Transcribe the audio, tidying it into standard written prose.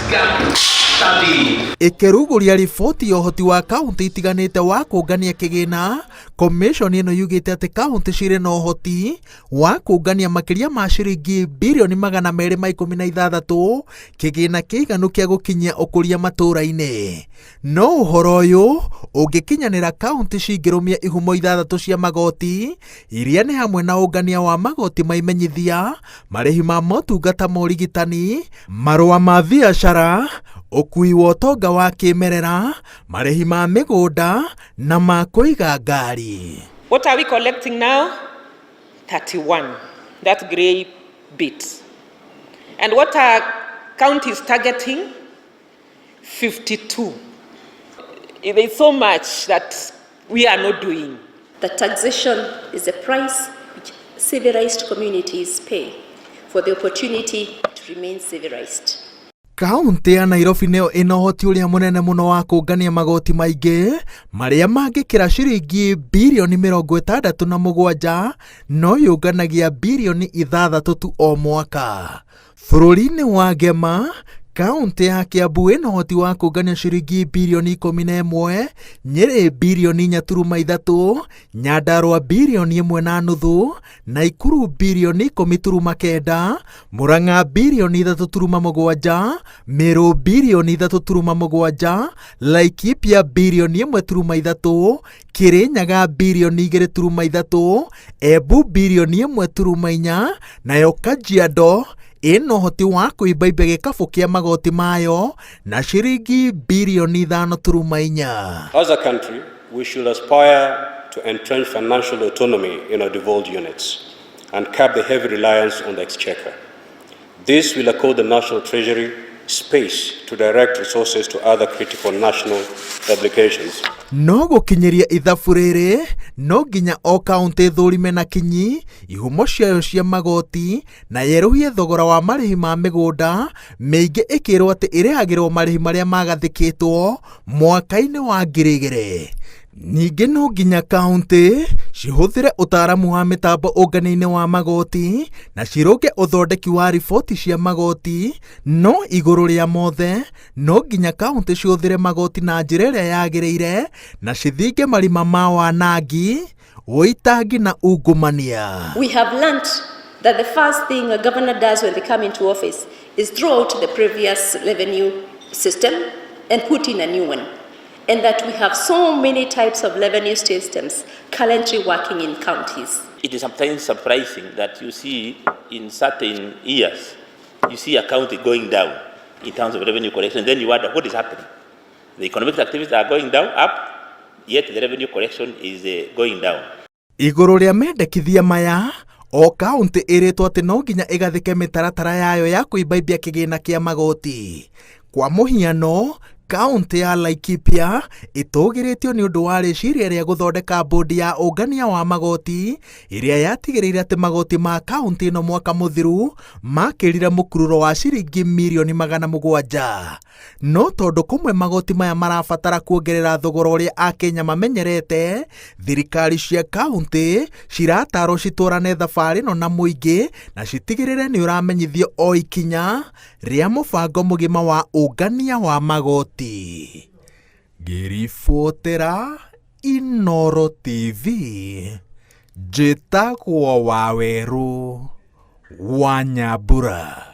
Gap Study. Ĩkĩrugũria riboti ya ũhoti wa kaunti itiganĩte wa kũngania kĩgĩna, commission ĩno yugĩte atĩ kaunti cirĩ na ũhoti wa kũngania makĩria ma ciringi birioni 216, kĩgĩna kĩiganu kĩa gũkinyia ũkũria matũũra-inĩ. No ũhoro ũyũ ũngĩkinyanĩra kaunti cingĩrũmia ihumo ithathatũ cia magoti iria nĩ hamwe na ũngania wa magoti ma imenyithia, marĩhi ma motungata ma ũrigitani, marũa ma biacara, ũkui wa ũtonga wa kĩmerera, marĩhi ma mĩgũnda na ma kũiga ngari. What are we collecting now? 31, that grey bit. And what are counties targeting? 52. There's so much that we are not doing. The taxation is a price which civilized communities pay for the opportunity to remain civilized. Kaunti ya Nairobi nĩyo ĩna ũhoti ũrĩa mũnene mũno wa kũngania magoti maingĩ marĩa mangĩkĩra ciringi birioni 67, no yũnganagia birioni 6 tu o mwaka. Bũrũri-inĩ wa Ngema, kaunti ya Kiambu ĩna ũhoti wa kũngania ciringi birioni 11, Nyĩrĩ birioni 4.3, Nyandarua birioni 1.5, Naikuru birioni 10.9, Murang'a birioni 3.7, Meru birioni 3.7, Laikipia birioni 1.3, Kirinyaga birioni 2.3, Embu birioni 1.4, nayo Kajiado ĩna ũhoti wa kũimbaimbia gĩkabũ kĩa magoti mayo na ciringi birioni 5.4. As a country, we should aspire to entrench financial autonomy in our devolved units and curb the heavy reliance on the exchequer. This will accord the National Treasury space to direct resources to other critical national obligations. No gũkinyĩria ithabu rĩrĩ, no nginya o kaunti ĩthũrime na kinyi ihumo ciayo cia magoti na yerũhie thogora wa marĩhi ma mĩgũnda mĩingĩ ĩkĩrwo atĩ ĩrĩhagĩrwo marĩhi marĩa magathĩkĩtwo mwaka-inĩ wa 2000. Ningĩ no nginya kaunti cihũthĩre ũtaaramu wa mĩtambo ũngania-inĩ wa magoti na cirũnge ũthondeki wa riboti cia magoti, no igũrũ rĩa mothe no nginya kaunti cihũthĩre magoti na njĩra ĩrĩa yagĩrĩire na cithinge marima ma wanangi, ũitangi na ungumania. We have learnt that the first thing a governor does when they come into office is throw out the previous revenue system and put in a new one. And that we have so many types of revenue systems currently working in counties. It is sometimes surprising that you see in certain years, you see a county going down in terms of revenue collection. Then you wonder what is happening. The economic activities are going down, up, yet the revenue collection is going down. Igũrũ rĩa mendekithia maya, o kaunti ĩrĩtwo atĩ no nginya ĩgathĩke mĩtaratara yayo ya kũimbaimbia kĩgĩna kĩa magoti. Kwa mũhiano, kaunti ya Laikipia ĩtũgĩrĩtio nĩ ũndũ wa rĩciria rĩa gũthondeka bodi ya ũngania wa magoti ĩrĩa yatigĩrĩire atĩ magoti ma kaunti ĩno mwaka mũthiru makĩrire mũkururo wa ciringi mirioni 700. No tondũ kũmwe magoti maya marabatara kuongerera thogora ũrĩa Akenya mamenyerete, thirikari cia kaunti ciratarwo citwarane thabarĩ ĩno na mũingĩ na citigĩrĩre nĩ ũramenyithio o ikinya rĩa mũbango mũgima wa ũngania wa magoti. Ngĩribotera Inooro TV, njĩtagwo Wawerũ wa Nyambura.